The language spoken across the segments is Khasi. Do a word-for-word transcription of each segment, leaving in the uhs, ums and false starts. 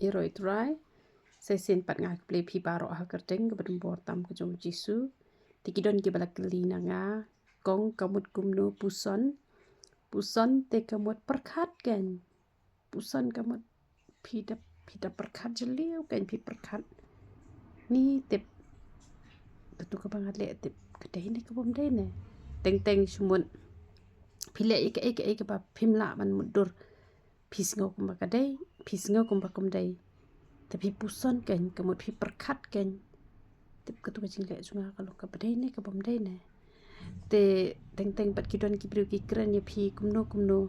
Ïaroh ïa u Trai. Sa shisien pat nga khublei phi baroh ha ka kyrteng kaba donbor tam ka jong u Jisu. Te ki don kiba la kylli na nga, kong, ka mut kumno puson? Puson te ka mut pyrkhat kein. Puson ka mut phi da, phi da pyrkhat jylliew kein, phi pyrkhat. Ni tip, katu kaba nga leh tip ka dei ne ka bym dei ne. Teng teng shu mut phi leh ïa kaei kaei kaba phim lah ban mutdur. Phi sngew kumba ka dei, phi sngew kumba kam dei. Te phi puson kein, ka mut phi pyrkhat kein. Tip katu ka jingleh jong nga ka long kaba dei ne ka bym dei ne. Te teng teng pat ki don ki briew ki kren ïa phi kumno kumno.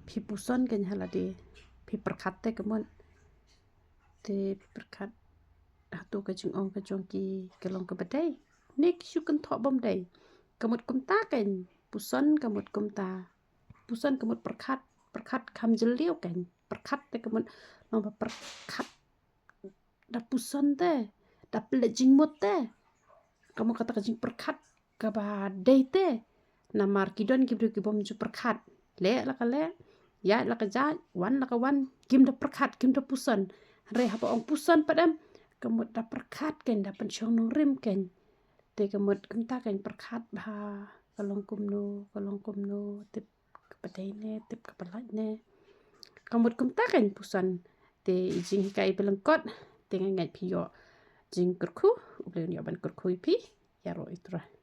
Phi puson kein ha lade. Phi pyrkhat te ka mut. Te pyrkhat hato ka jingong ka jong ki ka long kaba dei ne ki shu kynthoh bym dei. Ka mut kumta kein, puson ka mut kumta. Puson ka mut pyrkhat, pyrkhat kham jylliew kein. Pyrkhat te ka mut long ba pyrkhat da puson te, da pynleit jingmut te. Ka mut kata ka jingpyrkhat kaba dei te. Namar ki don ki briew ki bym ju pyrkhat. Leh la ka leh, ïaid la ka ïaid, wan la ka wan, kim da pyrkhat, kim da puson. Hynrei haba ong puson pat em, ka mut da pyrkhat kein, da pynshong nongrim kein. Te ka mut kumta kein, pyrkhat ba ka long kumno, ka long kumno, tip kaba dei ne, tip kaba lait ne. Ka mut kumta kein puson. Te i jinghikai ba lyngkot, te nga ngeit phi ïoh jingkyrkhu, U Blei un ïoh ban kyrkhu ïa phi. Ïaroh ïa u Trai.